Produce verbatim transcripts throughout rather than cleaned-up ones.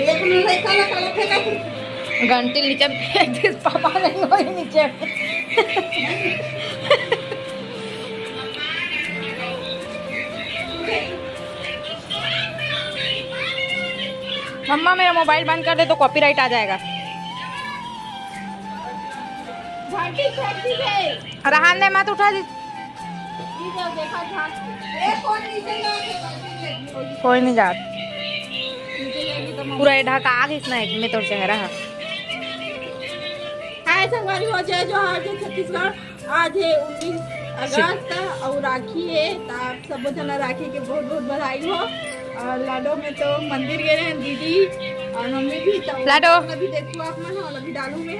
देख ना, लइका ला काला फेंका तू। घंटी नीचे फेंक दे, पापा नहीं होई नीचे। मम्मा, मेरा मोबाइल बंद कर दे तो कॉपीराइट आ जाएगा। घंटी फेंक दी है। रहन दे, मत उठा दी। ये जो देखा झांक। ए, कोई नीचे ना, कोई नहीं जात। पूरा ये ढका गिस ना एक में तोर चेहरा है। हाय संगवारी हो, जय जोहार, जय छत्तीसगढ़। आज है उन्नीस अगस्त और राखी है, तो आप सबो जना राखी के बहुत बहुत बधाई हो। और लाडो में तो मंदिर गए रहे दीदी और मम्मी भी, तो लाडो। अभी देखो आप मन, और अभी डालू में है।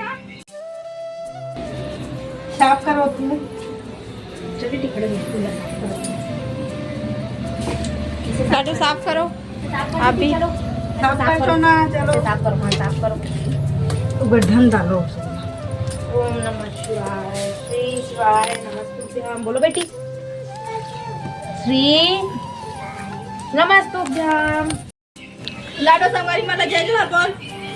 साफ करो तुम। चलिए, टिकट बिल्कुल साफ करो। लाडो साफ करो। साफ करो, अभी। चलो। साफ करो ना, चलो। साफ करो, हाँ, साफ करो। वो गड्ढन डालो। ओम नमः शिवाय, श्री शिवाय नमस्तुभ्यम। बोलो बेटी। श्री नमस्तुभ्यम। लाडो संगवारी मन ला जय जोहार बोल।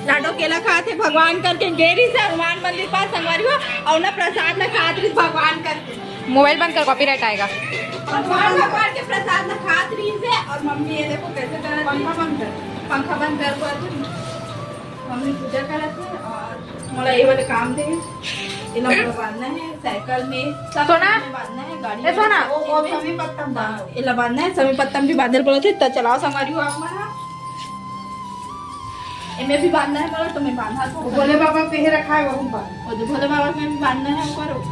लाडो केला खात हे, भगवान करके गेरी से हनुमान मंदिर पास संगवारी हो, और ना प्रसाद ला खात रही भगवान करके। मोबाइल बंद कर, कॉपीराइट आएगा। भगवान, भगवान के प्रसाद ला खात रही से, और मम्मी ये देखो कैसे करत हे। पंखा बंद कर। पंखा बंद कर, बोल। मम्मी पूजा करत हे और मोला ये वाले काम दे। ये ला मोला बांधना है साइकिल में, सब सोना? चीज में बांधना है, गाड़ी ए, में, सोना? सब चीज में। समी पत्तम बांधो। ये ला बांधना है, समी पत्तम भी बांधे बोलत हे, त चलाओ संगवारी हो आप मन। एमे भी बांधना है बोला तो मैं बांधा तो। वो भोले बाबा पे ही रखा है, वो बांध। वो जो भोले बाबा में भी बांधना है, वो करो।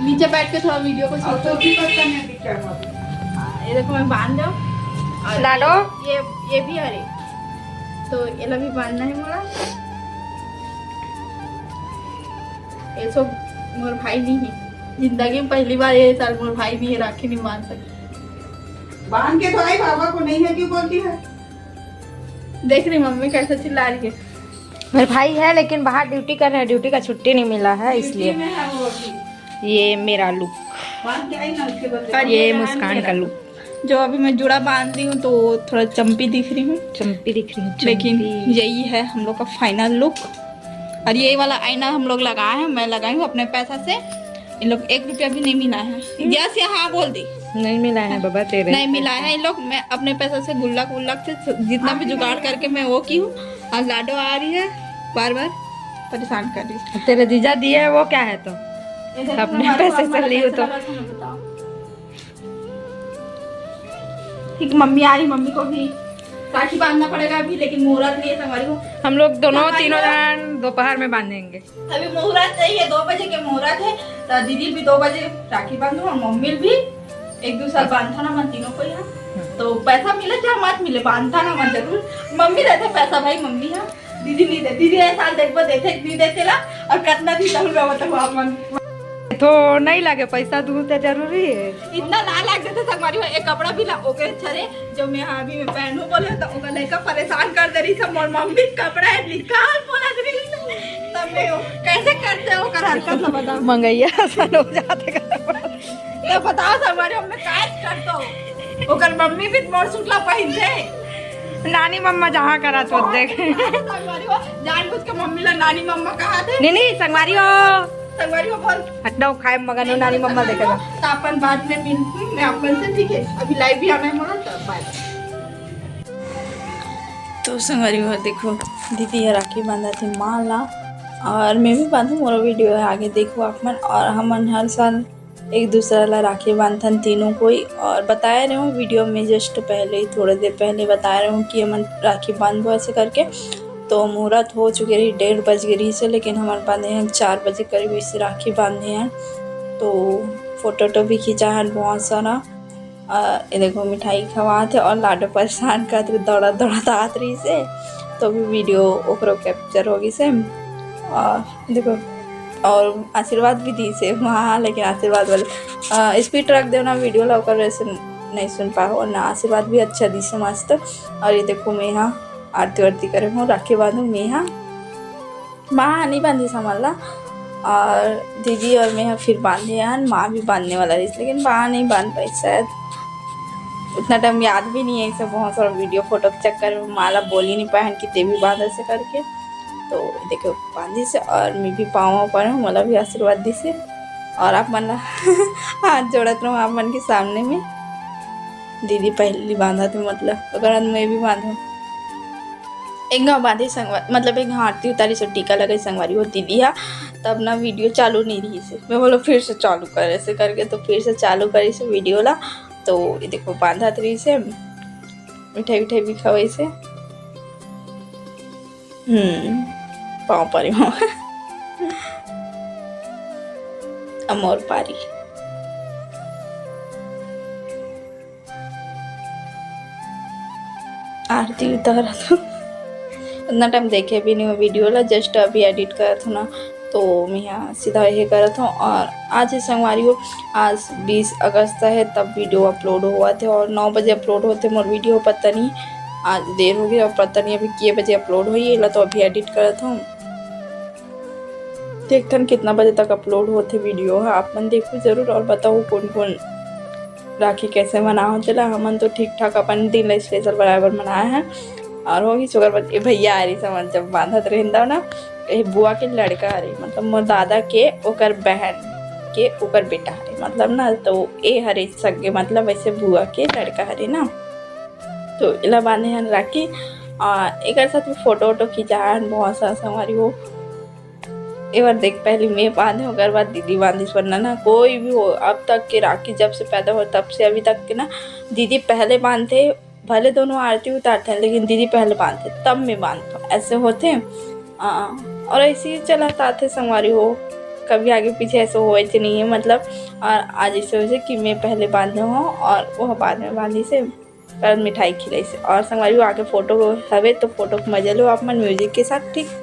नीचे बैठ के थोड़ा वीडियो को और छोड़ दो। समी पत्तम में भी क्या बांधो? हाँ, ये देखो मैं बांध दो। और लाडो? ये, ये भी हरे। तो एला भी बांधना है मोला। ये सब मोर भाई नहीं है। जिंदगी में पहली बार ये साल मोर भाई नहीं है, राखी नहीं बांध सके। बांध के तो आई, बाबा को नहीं है क्यों बोलती है? देख रही मम्मी कैसे चिल्ला रही है। मेरे भाई है लेकिन बाहर ड्यूटी कर रहे हैं, ड्यूटी का छुट्टी नहीं मिला है, ड्यूटी इसलिए। में है वो अभी। ये मेरा लुक। बांध के आई ना उसके बदले। और ये ये मुस्कान का लुक। जो अभी मैं जुड़ा बांध रही हूँ तो थोड़ा चम्पी दिख रही हूँ। चम्पी दिख रही हूँ, लेकिन चम्पी। यही है हम लोग का फाइनल लुक। और ये वाला आईना हम लोग लगाए हैं, मैं लगाई हूँ अपने पैसा से। इन लोग एक रुपया भी नहीं मिला है। हम्म। यस या हाँ बोल दी। नहीं मिला है बाबा तेरे। नहीं मिला है इन लोग। मैं अपने पैसा से गुल्लक वुल्लक से जितना भी जुगाड़ करके मैं वो की हूँ। और लाडो आ रही है, बार बार परेशान कर रही है। तेरे जीजा दिए हैं, वो क्या है तो? ये देखो, अपने तुम्हारे पैसे पास से वाला ली हो पैसा तो। लगा था ना, बताओ। ठीक, मम्मी आ रही, मम्मी को भी राखी बांधना पड़ेगा अभी, लेकिन मुहूर्त नहीं है संगवारी हो। हम लोग दोनों, संगवारी तीनों हो। जन दोपहर में बांधेंगे। अभी मुहूर्त नहीं है, दो बजे के मुहूर्त है, तो दीदी भी दो बजे राखी बांधो और मम्मी भी। एक दूसरा बांधता ना मन तीनों को यहाँ, तो पैसा मिले चाहे मत मिले, बांधता ना मन जरूर। मम्मी देते पैसा भाई, मम्मी यहाँ। दीदी नहीं दे, दीदी ये साल देखबो देथे कि नहीं देथे ला, और कितना दिन तक रहो तो आप मन। तो नहीं लगे पैसा, दूध तो जरूरी है। इतना ना लाग देथे संगवारी हो, एक कपड़ा भी ला ओके छरे, जो मैं हाँ अभी मैं पहनू बोले तो ओकर लइका परेशान कर दे रही सब, मोर मम्मी कपड़ा है निकाल बोला दे रही। तब मैं वो कैसे करते हो कर हरकत ना बता। मंगैया सन हो जाते कर। तो बताओ संगवारी, हमने काय कर दो। ओकर मम्मी भी मोर सूट ला पहनथे। नानी मम्मा जहाँ करा तो देख। संगवारी हो, जानबूझ के मम्मी ला नानी मम्मा कहा थे। नहीं, नहीं, संगवारी हो। संगवारी हो बोल। हटना, खाए मगन हो, नानी मम्मा देखेगा। तो अपन बाद में मिलती हूँ मैं अपन से, ठीक है? अभी लाइव भी आना है मोला, तो बाय। तो संगवारी हो, देखो, दीदी ह राखी बांधा थे माँ ला, और मैं भी बांधू, मोरो वीडियो है, आगे देखो आप मन। और हमन हर साल एक दूसरा ला राखी बांधथन तीनों कोई। और बताए रहे हूँ वीडियो में, जस्ट पहले ही, थोड़ा देर पहले बताए रहे हूँ कि हमन राखी बांधबो ऐसे करके। तो मुहूर्त हो चुके रही, डेढ़ बज गए रही से, लेकिन हमन बांधे हैं चार बजे करीब, इसे राखी बांधे हैं। तो फोटो वोटो भी खींचा है बहुत सारा। अ, ये देखो, मिठाई खवात हे और लाडो परेशान करत रही, दौड़ा दौड़ा आत रही से, तो भी वीडियो ओकरो कैप्चर हो गई से। और देखो, और आशीर्वाद भी दी से वहाँ, लेकिन आशीर्वाद वाले, अ, स्पीड रख देना वीडियो ला, ओकर वजह से नहीं सुन पाओ। और ना आशीर्वाद भी अच्छा दी से मस्त। और ये देखो, मैं यहाँ आरती वारती करे हूँ, राखी बांधू मैं यहाँ। माँ नहीं बांधी समझ ला, और दीदी और मैं फिर बांधे हन। माँ भी बांधने वाला रही, लेकिन माँ नहीं बांध पाई शायद। उतना टाइम याद भी नहीं है, इसे बहुत सारा वीडियो फोटो के चक्कर में माला बोली नहीं पाए हन कि ते भी बांध ऐसे करके। तो देखो, बांधी से और मैं भी पाँव पर हूँ, मोला भी आशीर्वाद दी से। और आप मन ला हाथ जोड़त रहूँ आप मन के सामने में। दीदी पहली बांधा थे, मतलब ओकर बाद मैं भी बांधूँ। एक घाव बांधे संगवा-, मतलब एक घाव आरती उतारी से टीका लगे संगवारी हो दीदी हा, तब ना वीडियो चालू नहीं रही से। मैं बोलो फिर से चालू करे से करके, तो फिर से चालू करी से वीडियो ला। तो ये देखो बांधत रही से, मिठाई उठाई भी खवाई से। हम्म, पाँव परी हो। अमोर पारी। आरती उतारत हूँ। उतना टाइम देखे भी नहीं हूँ वीडियो ला, just अभी एडिट करत हूँ ना, तो मैं यहाँ सीधा ये करत हूँ। और आज है संगवारी हो, आज बीस अगस्त है, तब वीडियो अपलोड हुआ थे और नौ बजे अपलोड होते मोर वीडियो। पता नहीं आज देर हो गई और पता नहीं अभी के बजे अपलोड हुई, एला तो अभी एडिट करत हूँ। देखथन कितना बजे तक अपलोड होथे वीडियो ह, आप मन देखो जरूर और बताओ कौन कौन राखी कैसे मनाओ। चला, हमन तो ठीक ठाक अपन दिन ला स्पेशल बनाए बर मनाए हैं। और होगी सुगर बत-, ए भैया आ रही समझ, जब बांधत रहिन दाव ना, ए बुआ के लड़का हरे, मतलब मोर दादा के ओकर बहन के ओकर बेटा हरे, मतलब ना, तो ए हरे सगे, मतलब ऐसे बुआ के लड़का हरे ना। तो एला बांधे हन राखी। और एकर साथ में फोटो वोटो खिंचाए हन बहुत सारा संगवारी हो। एक बार देख, पहले मैं बांधे, ओकर बाद दीदी बांधिस, वरना ना कोई भी हो, अब तक के राखी जब से पैदा हो तब से अभी तक के ना दीदी पहले बांधते, भले दोनों आरती उतारते हैं लेकिन दीदी पहले बांधते, तब मैं बांधता हूँ, ऐसे होते हैं। आ, और ऐसे ही चलत आथे संगवारी हो, कभी आगे पीछे ऐसे होए थे नहीं है, मतलब। और आज ऐसे हो कि मैं पहले बांधे हूँ और वह बाद में बांधी से, पर मिठाई खिलाई से। और संगवारी हो आगे फोटो हवे तो फोटो के मजा लो आप मन म्यूजिक के साथ, ठीक।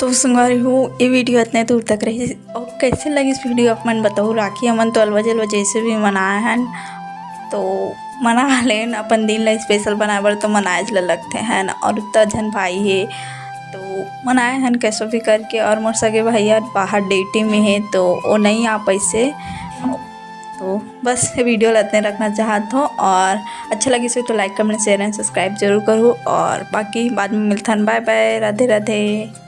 तो संगवारी हो, ये वीडियो इतने दूर तक रही। और कैसे लगी इस वीडियो आप मन बताओ। राखी हमन तो अलवा जलवा जैसे भी मनाए हन, तो मना लेन, अपन दिन ला स्पेशल बनाए बर तो मनाए ला लगते हैं ना। और उतना झन भाई है तो मनाए हन कैसे भी करके। और मोर सगे भैया बाहर ड्यूटी में है तो वो नहीं आ पैसे। तो बस ये वीडियो ला इतने रखना चाहत हो, और अच्छा लगिस हो तो लाइक, कमेंट, शेयर एंड सब्सक्राइब जरूर करो। और बाकी बाद में मिलथन। बाय बाय, राधे राधे।